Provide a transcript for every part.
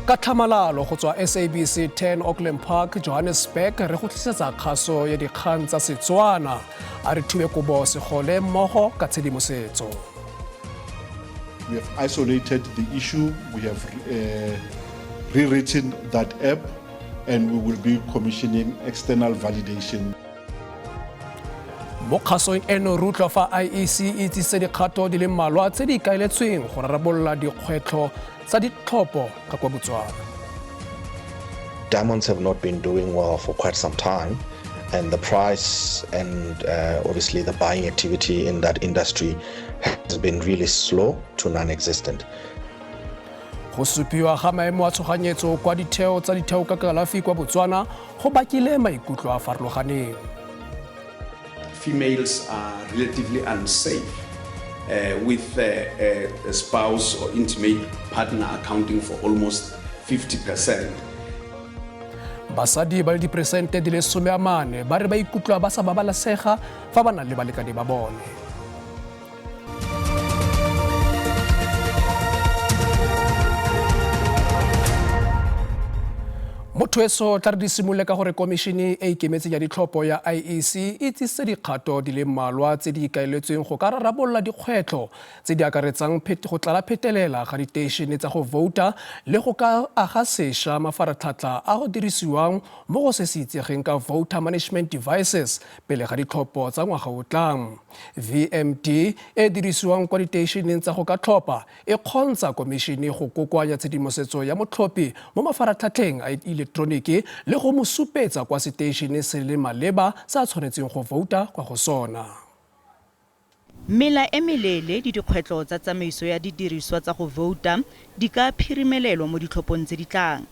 Ka tlhamalalo go tswa SABC 10 Auckland Park, Johannesburg, re go tlisetsa kgaso ya dikgang tsa Setswana. A re thube kobo segole mmogo ka tshedimosetso. We have isolated the issue, we have rewritten that app, and we will be commissioning external validation. Mo kgasong eno re utlwa fa IEC e itsise dikgato di le mmalwa tse di ikaeletsweng go rarabolola dikgwetlho tsa ditlhopho ka kwa Botswana. Diamonds have not been doing well for quite some time, and the price and obviously the buying activity in that industry has been really slow to non-existent. Go supiwa ga maemo a tshoganyetso kwa ditheo tsa ditheo ka kalafi kwa Botswana go bakile maikutlo a farologaneng. Females are relatively unsafe, with a spouse or intimate partner accounting for almost 50%. Basadi ba le diperesente di le 40 ba re ba ikutlwa ba sa babalesega fa ba na le balekane ba bone. Motho eso tla re di simolole ka gore komišene e ikemetseng ya ditlhopho ya IEC e tsisitse dikgato di le mmalwa tse di ikaeletsweng go ka rarabolola dikgwetlho tse di akaretsang go tlala phetelela ga diteišene tsa go vouta le go ka aga sešwa mafaratlhatlha a go dirisiwang mo go se se itsegeng ka voter management devices pele ga ditlhopho tsa ngwaga o tlang. VMD e dirisiwang kwa diteišeneng tsa go ka tlhopha e kgontsha komišene go kokoanya tshedimosetso ya motlhophi mo mafaratlhatlheng a ileketeroniki le go mo supetsa kwa seteišene se le maleba se a tshwanetseng go vouta kwa go sona. Mela e meleele le dikgwetlho tsa tsamaiso ya didiriswa tsa go vouta di ka phirimelelwa mo ditlhophong tse di tlang.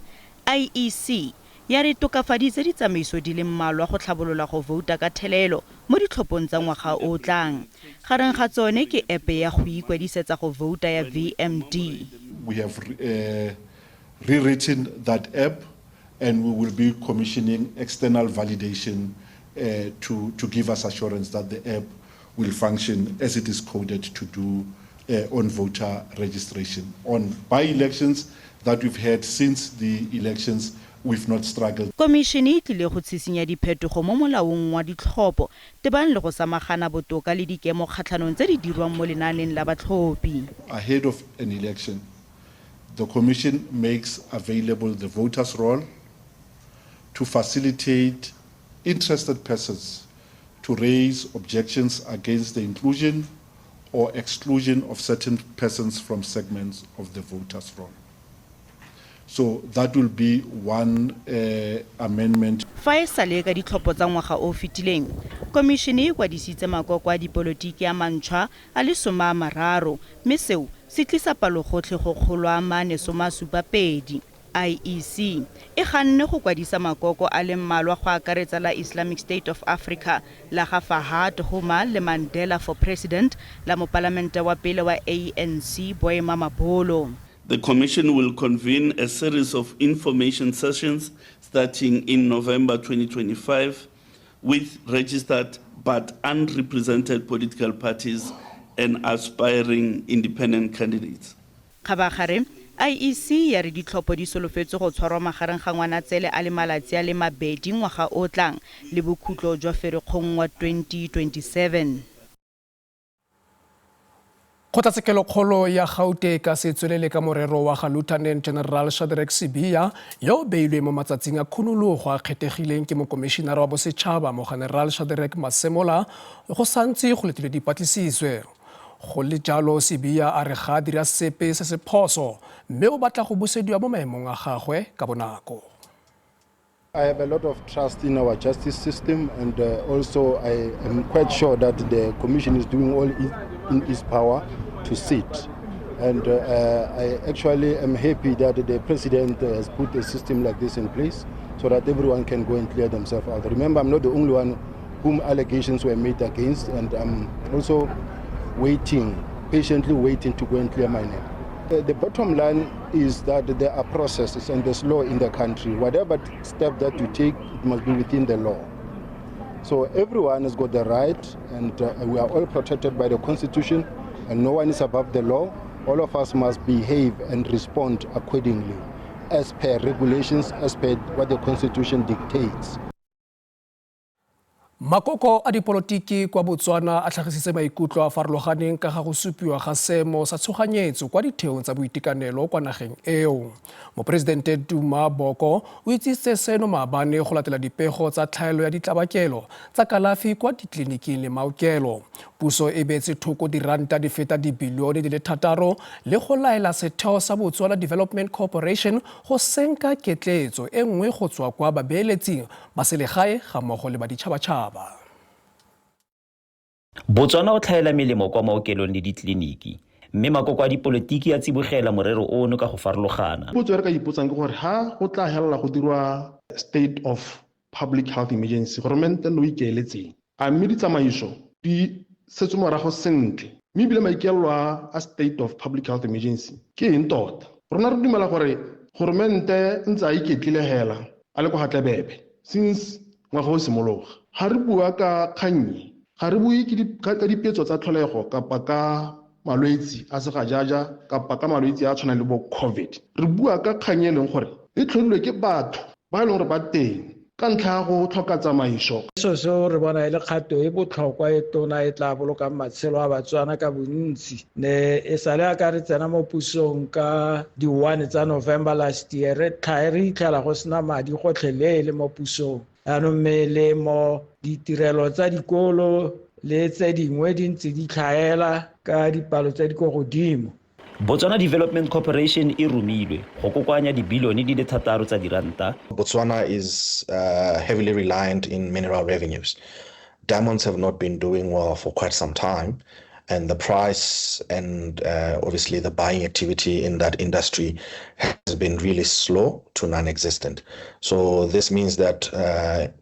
IEC ya re tokafaditse ditsamaiso di le mmalwa go tlhabolola go vouta ka thelelo mo ditlhophong tsa ngwaga o o tlang. Gareng ga tsone ke app ya go ikwadisetsa go vouta ya VMD. We have rewritten that app, and we will be commissioning external validation to give us assurance that the app will function as it is coded to do on voter registration. On by-elections that we've had since the elections, we've not struggled. Komišene e tlile go tshisinya diphetogo mo molaong wa ditlhopho tebang le go samagana botoka le dikemo kgatlhanong tse di dirwang mo lenaaneng la batlhophi. Ahead of an election, the Commission makes available the voters' roll to facilitate interested persons to raise objections against the inclusion or exclusion of certain persons from segments of the voters' roll. So that will be one amendment. Fa e sale ka ditlhopho tsa ngwaga o fetileng, komišene e kwadisitse makoko a dipolotiki a mantšhwa a le 30, mme seo se tlisa palogotlhe go 472. IEC e ganne go kwadisa makoko a le mmalwa go akaretsa la Islamic State of Africa la ga Fahad Huma le Mandela for President la mopalamente wa pele wa ANC Boy Mamabolo. The Commission will convene a series of information sessions starting in November 2025 with registered but unrepresented political parties and aspiring independent candidates. Kgabagare, IEC ya re ditlhopho di solofetswe go tshwarwa magareng ga Ngwanatsele a le malatsi a le 2 ngwaga o tlang le bokhutlo jwa Ferikgong wa 2027. Kgotlatshekelokgolo ya Gauteng ka se tswelele ka morero wa ga Lieutenant General Shadrack Sibiya yo o beilweng mo matsatsing a khunologo a kgethegileng ke mokomišenara wa bosetšhaba Mogeneral Shadrack Masemola go santse go letilwe dipatlisiso. Go le jalo Sibiya a re ga a dira sepe se se phoso mme o batla go busediwa mo maemong a gagwe ka bonako. I have a lot of trust in our justice system, and also I am quite sure that the Commission is doing all in its power to sit. And I actually am happy that the President has put a system like this in place so that everyone can go and clear themselves out. Remember, I'm not the only one whom allegations were made against, and I'm also waiting, patiently waiting to go and clear my name. The bottom line is that there are processes and there's law in the country. Whatever step that you take, it must be within the law. So everyone has got the right, and we are all protected by the Constitution, and no one is above the law. All of us must behave and respond accordingly. as per regulations, as per what the Constitution dictates. Makoko a dipolotiki kwa Botswana a tlhagisitse maikutlo a farologaneng ka ga go supiwa ga seemo sa tshoganyetso kwa ditheong tsa boitekanelo kwa nageng eo. Moporesidente Duma Boko o itsisitse seno maabane go latela dipego tsa tlhaelo ya ditlabakelo tsa kalafi kwa ditleliniking le maokelo. Puso e beetse thoko diranta di feta dibilione di le 6 le go laela setheo sa Botswana Development Corporation go senka ketleetso e nngwe go tswa kwa babeeletsing ba selegae ga mmogo le ba ditšhabatšhaba. Botswana o tlhaela melemo kwa maokelong le ditleliniki, mme makoko a dipolotiki a tsibogela morero ono ka go farologana. Potso e re ka ipotsang ke gore ha go tla helela go dirwa state of public health emergency, goromente no ikaeletseng, a mme ditsamaiso di setse morago sentle, mme ebile maikaelelo a state of public health emergency ke eng tota? Rona re dumela gore goromente ntse a iketlile hela a le kwa Gatlebebe since ngwaga o simologa. Ga re bua ka kgannye, ga re bue ka dipetso tsa tlholego kapa ka malwetsi a segajaja kapa ka malwetsi a tshwanang le bo COVID. Re bua ka kgang e leng gore e tlhodilwe ke batho ba e leng gore ba teng ka ntlha ya go tlhoka tsamaiso. So seo re bona e le kgato e botlhokwa e tona e tla bolokang matshelo a Batswana ka bontsi. Ne e sale a ka re tsena mo pusong ka di-1 tsa November last year, re tlhae re itlhela go sena madi gotlhelele mo pusong. Jaanong melemo, ditirelo tsa dikolo le tse dingwe di ntse di tlhaela ka dipalo tse di ko godimo. Botswana Development Corporation e romilwe go kokoanya dibilione di le 6 tsa diranta. Botswana is heavily reliant in mineral revenues. Diamonds have not been doing well for quite some time, and the price and obviously the buying activity in that industry has been really slow to non-existent. So this means that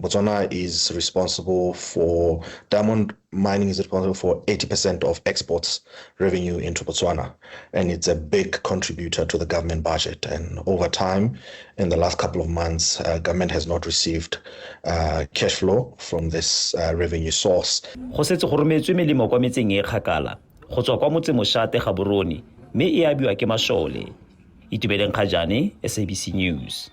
Botswana is responsible for, diamond mining is responsible for 80% of exports revenue into Botswana, and it's a big contributor to the government budget. And over time, in the last couple of months, government has not received cash flow from this revenue source. Go setse go rometswe melemo kwa metseng e kgakala go tswa kwa motsemoshate Gaborone, mme e abiwa ke masole. Itumeleng Kgajane, SABC News.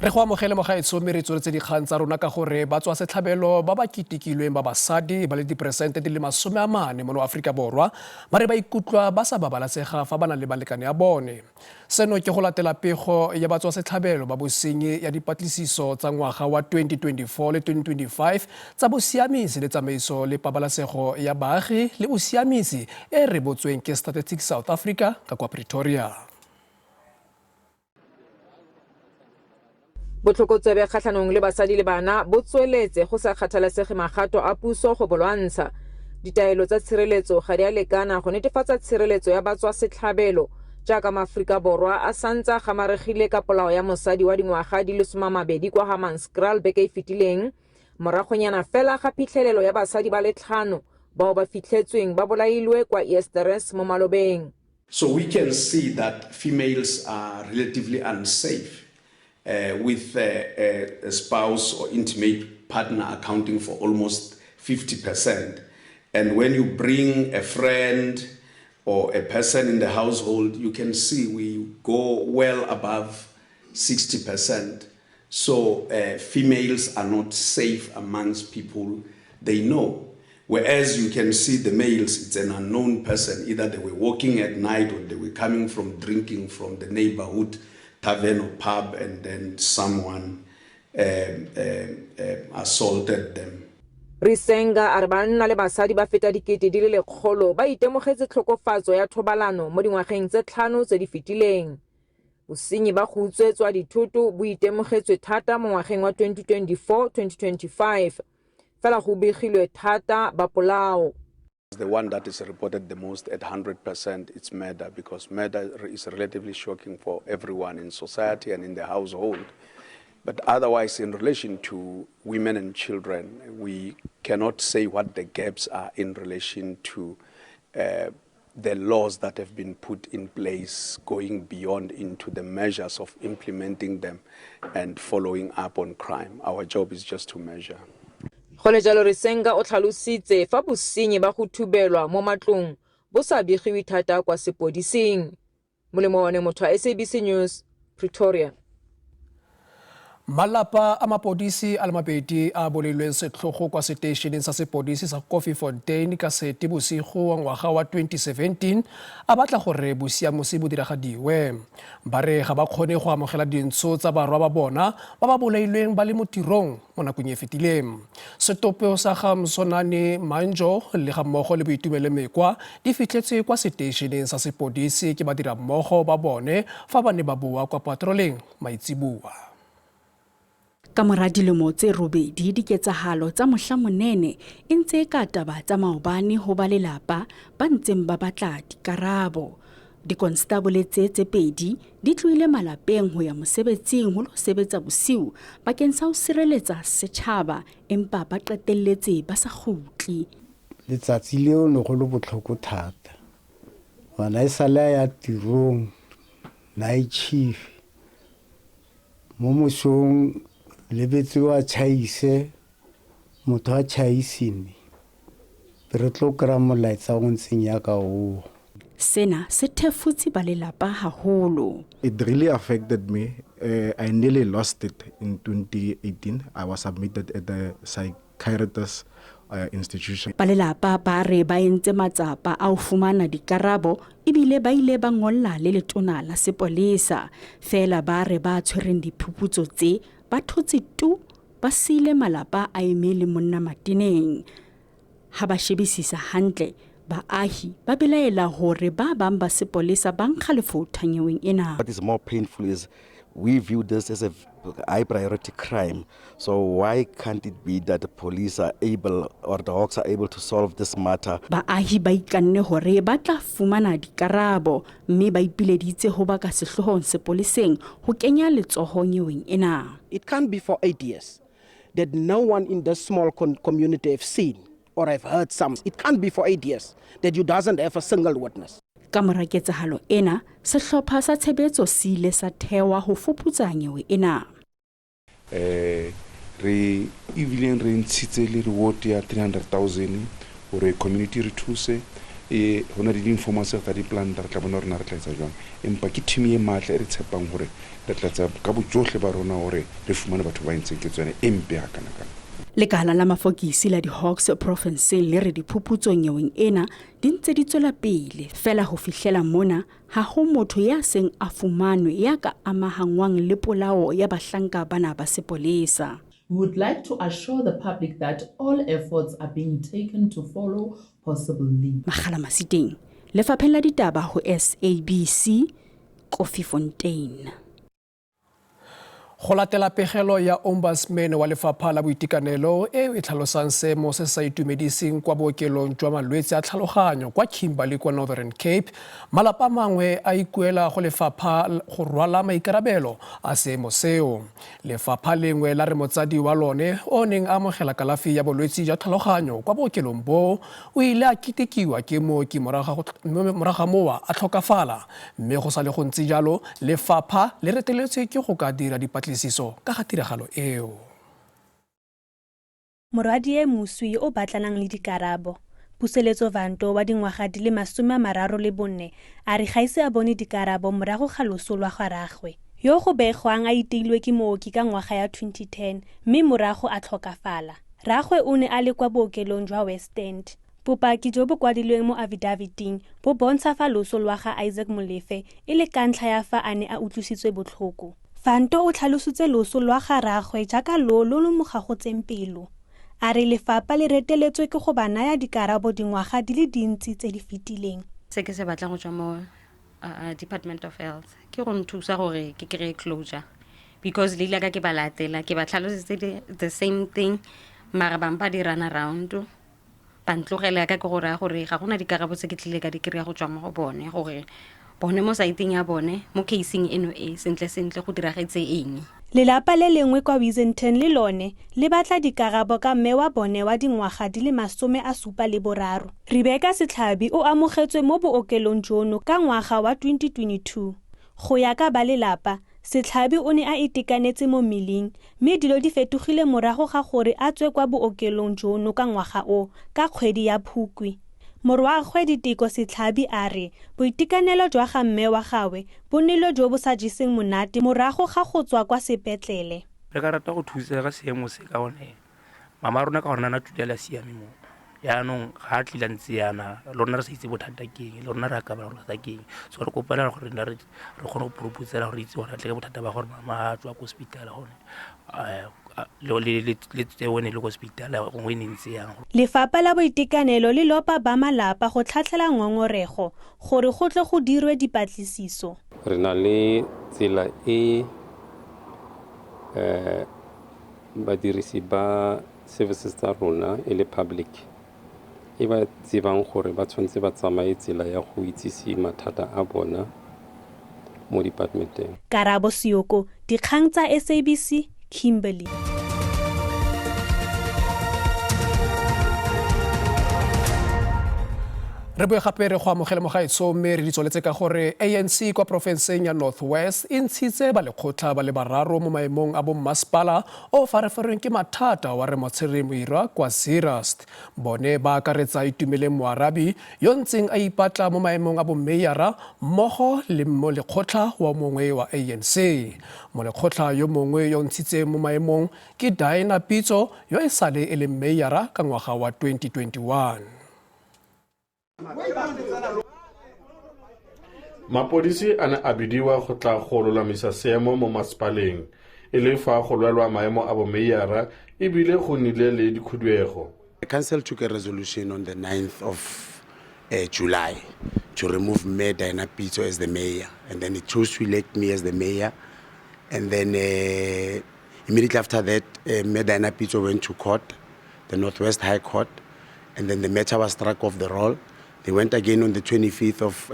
Re go amogele mogaetsho, mme re tsweletse dikgang tsa rona ka gore ba tswa setlhabelo ba ba ketekilweng ba basadi ba le diperesente di le 40 mono Aforika Borwa ba re ba ikutlwa ba sa babalesega fa ba na le balekane a bone. Seno ke go latela pego ya ba tswa setlhabelo ba bosenyi ya dipatlisiso tsa ngwaga wa 2024 le 2025 tsa bosiamisi le tsamaiso le pabalesego ya baagi le bosiamisi e rebotsweng ke Statistics South Africa ka kwa Pretoria. Botlhokotsebe kgatlhanong le basadi le bana bo tsweletse go sa kgathalesege magato a puso go bolwantsha. Ditaelo tsa tshireletso ga di a lekana go netefatsa tshireletso ya batswa setlhabelo, jaaka maAforika Borwa a santse a gamaregile ka polao ya mosadi wa dingwaga di le 20 kwa Hammanskraal beke e fetileng, moragonyana fela ga phitlhelelo ya basadi ba le 5 bao ba fitlhetsweng ba bolailwe kwa Eersterust mo malobeng. So we can see that females are relatively unsafe, with a spouse or intimate partner accounting for almost 50%. And when you bring a friend or a person in the household, you can see we go well above 60%. So females are not safe amongst people they know. Whereas you can see the males, it's an unknown person. Either they were walking at night or they were coming from drinking from the neighborhood tavern or pub, and then someone assaulted them. Risenga a re banna le basadi ba feta 100,000 ba itemogetse tlhokofatso ya thobalano mo dingwageng tse 5 tse di fetileng. Bosenyi ba go utswetswa dithoto bo itemogetswe thata mo ngwageng wa 2024-2025, fela go begilwe thata ba polao. The one that is reported the most at 100%, it's murder, because murder is relatively shocking for everyone in society and in the household. But otherwise, in relation to women and children, we cannot say what the gaps are in relation to the laws that have been put in place, going beyond into the measures of implementing them and following up on crime. Our job is just to measure. Go le jalo Risenga o tlhalositse fa bosenyi ba go thubelwa mo matlong bo sa begiwe thata kwa sepodising. Molemo one motho wa SABC News, Pretoria. Malapa a mapodisi a le mabedi a bolailweng setlhogo kwa seteišeneng sa sepodisi sa Koffiefontein ka Seetebosigo wa ngwaga wa 2017 a batla gore bosiamosi bo diragadiwe. Ba re ga ba kgone go amogela dintsho tsa barwa ba bona ba ba bolailweng ba le mo tirong mo nakong e fetileng. Setopo sa ga Msonane Manjo le ga mmogo le Boitumelo Mekwa di fitlhetswe kwa seteišeneng sa sepodisi ke badirammogo ba bone fa ba ne ba boa kwa patroleng maitseboa. Ka mora dilemo tse robedi diketsahalo tsa mohla monene e ntse e ka taba tsa maobane ho ba lelapa ba ntseng ba batla dikarabo. Dikonstabole tse tse pedi di tlohile malapeng ho ya mosebetsing ho lo sebetsa bosiu bakeng sa ho sireletsa setjhaba empa ba qetelletse ba sa kgutle. Letsatsi leo ne go le botlhoko thata. Ngwana e sale a ya tirong night shift. Mo mosong lebetse wa tšhaise motho a tšhaisine be re tlo kry-a molaetsa o ntseng yaka oo. Sena se thefutse ba lelapa haholo. It really affected me. I nearly lost it in 2018. I was admitted at the psychiatrist institution. Ba lelapa ba re ba entse matsapa a ho fumana dikarabo ebile ba ile ba ngolla le letona la sepolesa. Feela ba re ba tshwereng diphuputso tse ba thotse tu ba siile malapa a eme le monna mateneng. Ha ba shebisisa hantle, baahi ba belaela hore ba bang ba sepolesa ba nkga lefotha nyeweng ena. What is more painful is we view this as a high priority crime. So why can't it be that the police are able or the Hawks are able to solve this matter? Baahi ba ikanne hore ba tla fumana dikarabo mme ba ipileditse ho ba ka sehloohong sepoleseng ho kenya letsoho nyeweng ena. It can't be for 8 years that no one in this small community have seen or have heard some. It can't be for 8 years that you doesn't have a single witness. Ka mora ketsahalo ena, sehlopha sa tshebetso se ile sa thewa ho fuputsa nyewe ena. Re ebileng re ntshitse le reward ya 300,000 hore community re thuse ho na le di-informants tsa di-plant re tla bona hore na re tla etsa jwang, empa ke team e matla e re tshepang hore re tla etsa ka bojohle ba rona hore re fumane batho ba entseng ketso ena e mpe hakanakana. Lekala la mafokisi la di-Hawks profenseng le re diphuputso nyeweng ena di ntse di tswela pele fela ho fihlela mona ha ho motho ya seng a fumanwe ya ka amahangwang le polao ya bahlanka bana ba sepolesa. We would like to assure the public that all efforts are being taken to follow possible leads. Makgala Masiteng, Lefapheng la Ditaba ho SABC, Koffiefontein. Go latela pegelo ya Ombudsman wa Lefapha la Boitekanelo e e tlhalosang seemo se se sa itumediseng kwa bookelong jwa malwetse a tlhaloganyo kwa Kimberley kwa Northern Cape, malapa a mangwe a ikuela go lefapha go rwala maikarabelo a seemo seo. Lefapha lengwe la re motsadi wa lone o neng a amogela kalafi ya bolwetse jwa tlhaloganyo kwa bookelong boo o ile a ketekiwa ke mooki morago ga mowa a tlhokafala, mme go sa le go ntse jalo lefapha le reteletswe ke go ka dira dipatlisiso ka ga tiragalo eo. Morwadie moswi o batlanang le dikarabo. Puseletso Vanto wa dingwaga di le 34 a re ga ise a bone dikarabo morago ga loso lwa ga rraagwe, yo go begwang a iteilwe ke mooki ka ngwaga ya 2010 mme morago a tlhokafala. Rraagwe o ne a le kwa bookelong jwa West End. Bopaki jo bo kwadilweng mo affidavit-ing bo bontsha fa loso lwa ga Isaac Molefe e le ka ntlha ya fa a ne a utlwisitswe botlhoko. Vanto o tlhalositse loso lwa ga rraagwe jaaka lo lo mo gagotseng pelo. A re lefapha le reteletswe ke go ba naya dikarabo dingwaga di le dintsi tse di fetileng. Se ke se batlang go tswa mo Department of Health ke go nthusa gore ke kry-e closure, because le ile ka ke ba latela ke ba tlhalositse the same thing, mara bang ba di run around ba ntlogela ka ke go raya gore ga gona dikarabo tse ke tlile ka di kry-a go tswa mo go bone, gore bone mo saeteng ya bone mo caseng eno e sentle sentle go diragetse eng. Lelapa le lengwe kwa Wessington le lone le batla dikarabo ka mme wa bone wa dingwaga di le 73. Rebecca Setlhabi o amogetswe mo bookelong jono ka ngwaga wa 2022. Go ya ka ba lelapa, Setlhabi o ne a itekanetse mo mmeleng mme dilo di fetogile morago ga gore a tswe kwa bookelong jono ka ngwaga o ka kgwedi ya Phukwi. Morwaagwe Diteko Setlhabi a re boitekanelo jwa ga mme wa gawe bo nnile jo bo sa jeseng monate morago ga go tswa kwa sepetlele. Re ka rata go thusa ka seemo se ka gonne mama rona ka gore nana tlile a siame mo jaanong ga a tlile ntse yana le rona re sa itse bothata ke eng le rona re akabela gore bothata ke eng so re kopela gore rena re kgone go proposela gore itse gore a tle ka bothata ba gore mama a tswa ko hospital gone le tseo ne le ko hospital gongwe e ne ntse yang. Lefapha la Boitekanelo le lopa ba malapa go tlhatlhela ngongorego gore go tle go dirwe dipatlisiso. Re na le tsela e badirisi ba services tsa rona e le public e ba tsebang gore ba tshwanetse ba tsamaye tsela ya go itsise mathata a bona mo departmenteng. Karabo Seoko, Dikgang tsa SABC, Kimberley. Re boe gape re go amogele mogaetsho mme re di tsweletse ka gore ANC kwa porofenseng ya North West e ntshitse balekgotla ba le bararo mo maemong a bommasepala o fareferweng ke mathata wa Ramotshere Moirwa kwa Zeerust. Bone ba akaretsa Itumeleng Moarabi yo ntseng a ipatla mo maemong a bommeyara mmogo le molekgotla wa mongwe wa ANC. Molekgotla yo mongwe yo ntshitseng mo maemong ke Diana Pitso yo e sale e le mmeyara ka ngwaga wa 2021. Mapodisi a ne a bidiwa go tla go lolamisa seemo mo masepaleng e le fa go lwelwa maemo a bomeyara ebile go nnile le dikhuduego. The council took a resolution on the 9th of July to remove Mayor Diana Pitso as the mayor, and then it chose to elect me as the mayor. And then immediately after that, Mayor Diana Pitso went to court, the Northwest High Court, and then the matter was struck off the roll. They went again on the 25th of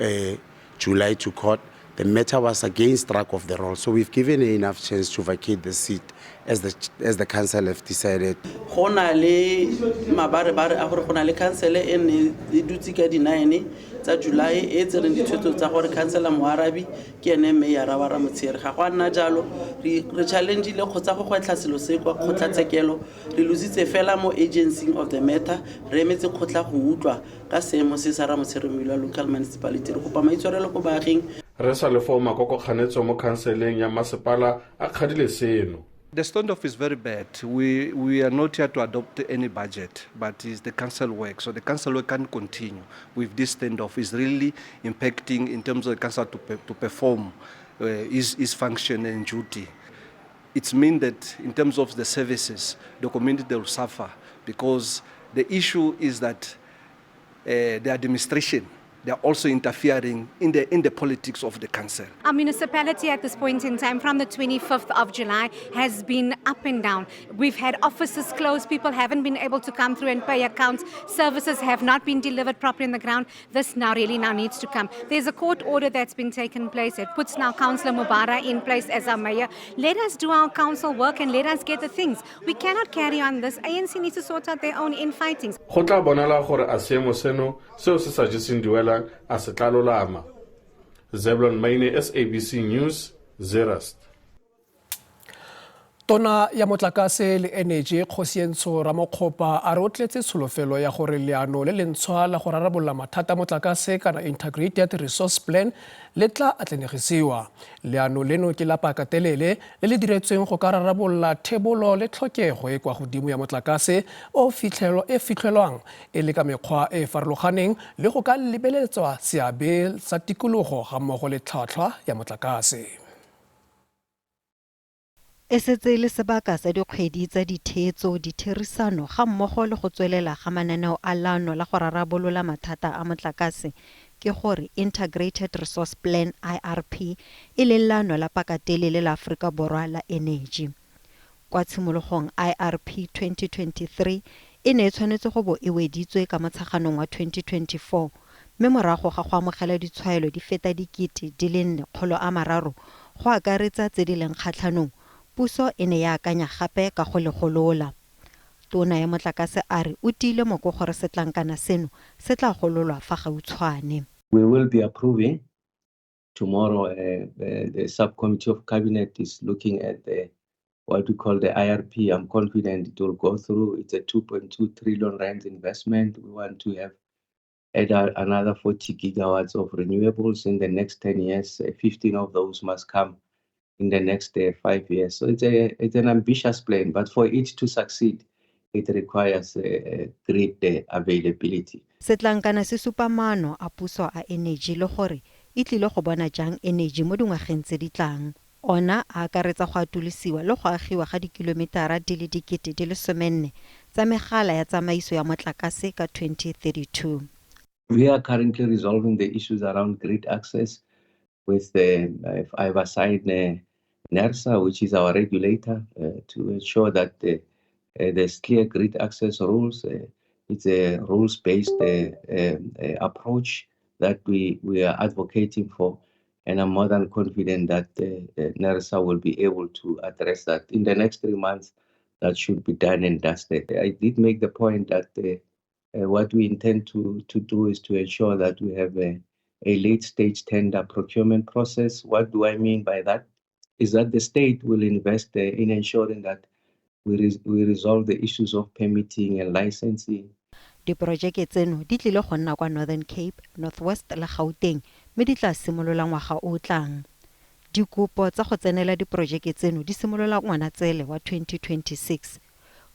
July to court. The matter was again struck off the roll. So we've given her enough chance to vacate the seat as the council have decided. Go na le mabarebare a gore go na le council e ne e dutse ka di 9 tsa July e tsereng ditshwetso tsa gore councillor Moarabi ke ene mayor wa Ramotshere. Ga go a nna jalo, re challenge-ile kgotsa go gwetlha selo se kwa kgotlatshekelo, re lositse fela mo agency of the matter, re emetse kgotla go utlwa ka seemo se sa Ramotshere Moilwa local municipality. Re kopa maitshwarelo ko baaging. Re sa le foo makoko kganetso mo khanseleng ya masepala a kgadile seno. The standoff is very bad. We are not here to adopt any budget, but it's the council work. So the council work can't continue with this standoff. It's really impacting in terms of the council to perform its function and duty. It's mean that in terms of the services, the community will suffer because the issue is that the administration, they are also interfering in the politics of the council. Our municipality at this point in time, from the 25th of July, has been up and down. We've had offices closed, people haven't been able to come through and pay accounts, services have not been delivered properly on the ground. This now really now needs to come. There's a court order that's been taken place. It puts now Councillor Mubarak in place as our mayor. Let us do our council work and let us get the things. We cannot carry on this. ANC needs to sort out their own infightings. Go tla bonala gore a seemo seno seo se sa jeseng diwelang a se tla lolama. Zeblon Maine, SABC News, Zeerust. Tona ya motlakase le energy Kgosientsho Ramokgopa a re o tletse tsholofelo ya gore leano le lentshwa la go rarabolola mathata motlakase kana Integrated Resource Plan le tla atlenegisiwa. Leano leno ke la pakatelele le le diretsweng go ka rarabolola thebolo le tlhokego e kwa godimo ya motlakase o e fitlhelwang e le ka mekgwa e farologaneng le go ka lebeletswa seabe sa tikologo ga mmogo le tlhwatlhwa ya motlakase. E setse e le sebaka sa dikgwedi tsa ditheetso, ditherisano ga mmogo le go tswelela ga mananeo a leano la go rarabolola mathata a motlakase, ke gore Integrated Resource Plan IRP e leng leano la pakatelele la Aforika Borwa la eneji. Kwa tshimologong IRP 2023 e ne e tshwanetse go bo e weditswe ka Motsheganong wa 2024, mme morago ga go amogela ditshwaelo di feta 4,300 go akaretsa tse di leng kgatlhanong, puso e ne ya akanya gape ka go le golola. Tona ya motlakase a re o tiile moko gore setlankana seno se tla gololwa fa gautshwane. We will be approving Tomorrow, the subcommittee of cabinet is looking at the what we call the IRP. I'm confident it will go through. It's a 2.2 trillion rand investment. We want to have add another 40 gigawatts of renewables in the next 10 years. 15 of those must come in the next 5 years. So it's an ambitious plan, but for it to succeed, it requires grid availability. Setlankana se supa maano a puso a eneji le gore e tlile go bona jang eneji mo dingwageng tse di tlang. Ona a akaretsa go atolosiwa le go agiwa ga dikilometara di le 40,000 tsa megala ya tsamaiso ya motlakase ka 2032. We are currently resolving the issues around grid access with the I've assigned NERSA, which is our regulator, to ensure that there's clear grid access rules. It's a rules-based approach that we are advocating for, and I'm more than confident that NERSA will be able to address that. In the next 3 months, that should be done and dusted. I did make the point that what we intend to do is to ensure that we have a late-stage tender procurement process. What do I mean by that? Is that the state will invest in ensuring that we resolve the issues of permitting and licensing. Diporojeke tseno di tlile go nna kwa Northern Cape, North West le Gauteng mme di tla simolola ngwaga o o tlang. Dikopo tsa go tsenela diporojeke tseno di simolola Ngwanatsele wa 2026.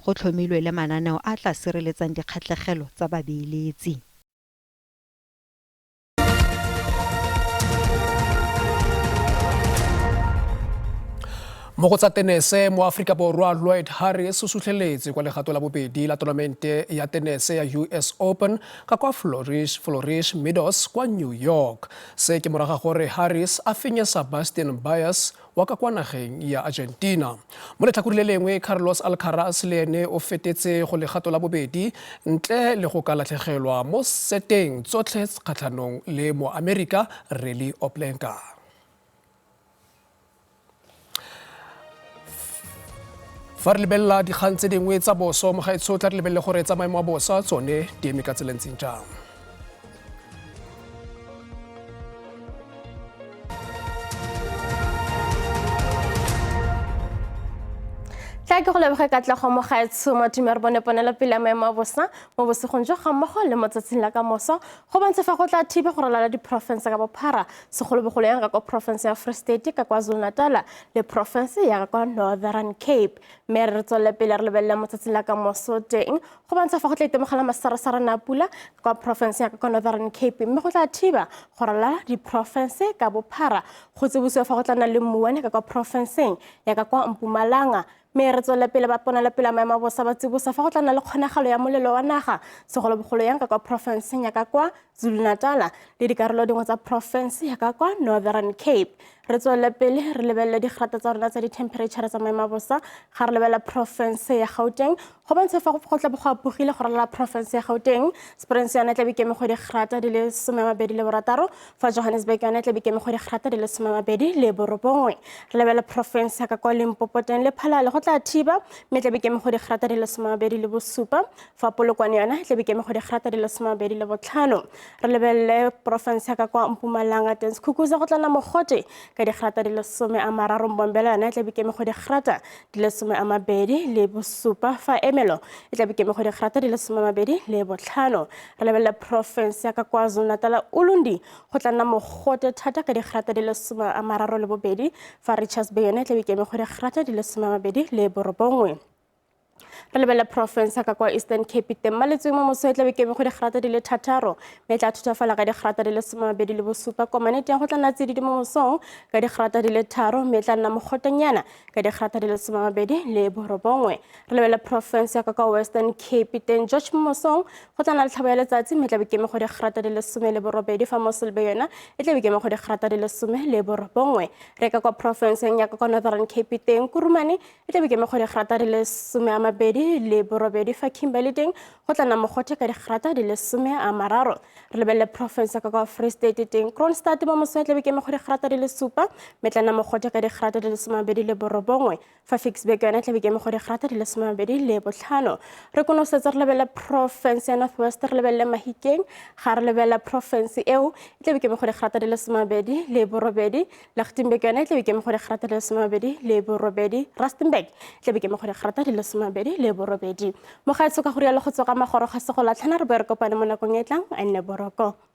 Go tlhomilwe le mananeo a tla sireletsang dikgatlhegelo tsa babeeletsi. Mo go tsa tenese mo Aforika Borwa, Lloyd Harris o sutlheletse kwa legato la bobedi la tournamente ya tenese ya US Open ka kwa Flourish Meadows kwa New York. Se ke morago ga gore Harris a fenye Sebastian Baez wa ka kwa nageng ya Argentina. Mo letlhakoreng le lengwe, Carlos Alcaraz le ene o fetetse go legato la bobedi ntle le go ka latlhegelwa mo seteng tsotlhe kgatlhanong le Moamerika Reilly Opelka. Fa re lebelela dikgang tse dingwe tsa boso mogaetsho, tla re lebelele gore tsa maemo a bosa tsone di eme ka tsela e ntseng jang. Tla ke go leboge Katlego mogaetsho Mathume, re bone ponelopele ya maemo a bosa mo bosigong jo ga mmogo le mo tsatsing la kamoso. Go bontshe fa go tla thibe go ralala diporofense ka bophara, segolobogolo yang ka kwa porofense ya Free State, ka KwaZulu-Natal le porofense ya ka kwa Northern Cape. Mme re tswelele pele re lebelele mo tsatsing la kamoso teng, go bontsha fa go tla itemogela masarasarana a pula ka kwa porofense ya ka kwa Northern Cape, mme go tla thiba go ralala diporofense ka bophara. Go tsebosiwa fa go tla nna le mmuane ka kwa porofenseng ya ka kwa Mpumalanga. Mme re tswelele pele ba ponelopele ya maemo a bosa ba tsibosa fa go tla nna le kgonagalo ya molelo wa naga, segolobogolo yang ka kwa porofenseng ya ka kwa Zulu-Natal le dikarolo dingwe tsa porofense ya ka kwa Northern Cape. Re tswelele pele re lebelele digrata tsa rona tsa di-temperature tsa maemo a bosa. Ga re lebelela porofense ya Gauteng, go bontsha fa go tla bo go apogile go ralala porofense ya Gauteng. Springs yone e tla be ikeme go digrata di le 26, fa Johannesburg yone e tla be ikeme go digrata di le 29. Re lebelela porofense ya ka kwa Limpopo teng le Phalale go tla thiba, mme e tla be ikeme go digrata di le 27, fa Polokwane yone e tla be ikeme go digrata di le 25. Re lebelele porofense ya ka kwa Mpumalanga teng Skukuza go tla nna mogote ka digrata di le 30, Mbombela yone e tla be ikeme go digrata di le 27, fa Emelo e tla be ikeme go digrata di le 25. Re lebelele porofense ya ka KwaZulu-Natal Ulundi go tla nna mogote thata ka digrata di le 32, fa Richards Bay yone e tla be ikeme go digrata di le 29. Re lebelele porofense ya ka kwa Eastern Cape teng Maletsweng mo moso e tla be ikeme go digrata di le 6, mme e tla thutafala ka digrata di le 27. Komane teng go tla nna tsididi mo mosong ka digrata di le 3, mme e tla nna mogotenyana ka digrata di le 29. Re lebelele porofense ya ka kwa Western Cape teng George mo mosong go tla nna le tlhabo ya letsatsi, mme e tla be ikeme go digrata di le 18, fa Mossel Bay yona e tla be ikeme go digrata di le 19. Re ka kwa porofenseng ya ka kwa Northern Cape teng Kurumane e tla be ikeme go digrata di le 28 fa Kimberley teng go tla nna mogote ka digrata di le 30. Re lebelele porofense ka kwa Free State teng, Kroonstad mo mosong e tlabe ke eme go digrata di le 7, mme tla nna mogote ka digrata di le 29, fa Ficksburg yone e tlabe ke eme go digrata di le 25. Re konosetsa re lebelele porofense ya North West, re lebelele Mahikeng. Ga re lebelela porofense eo, e tlabe ke eme go digrata di le 28, Lichtenburg yone e tlabe ke eme go digrata di le 28, Rustenburg e tlabe ke eme go digrata di le 28. Mogaetsho, ka go rialo go tswa ka magoro ga se go latlhana, re boe re kopane mo nakong e tlang. A nne boroko.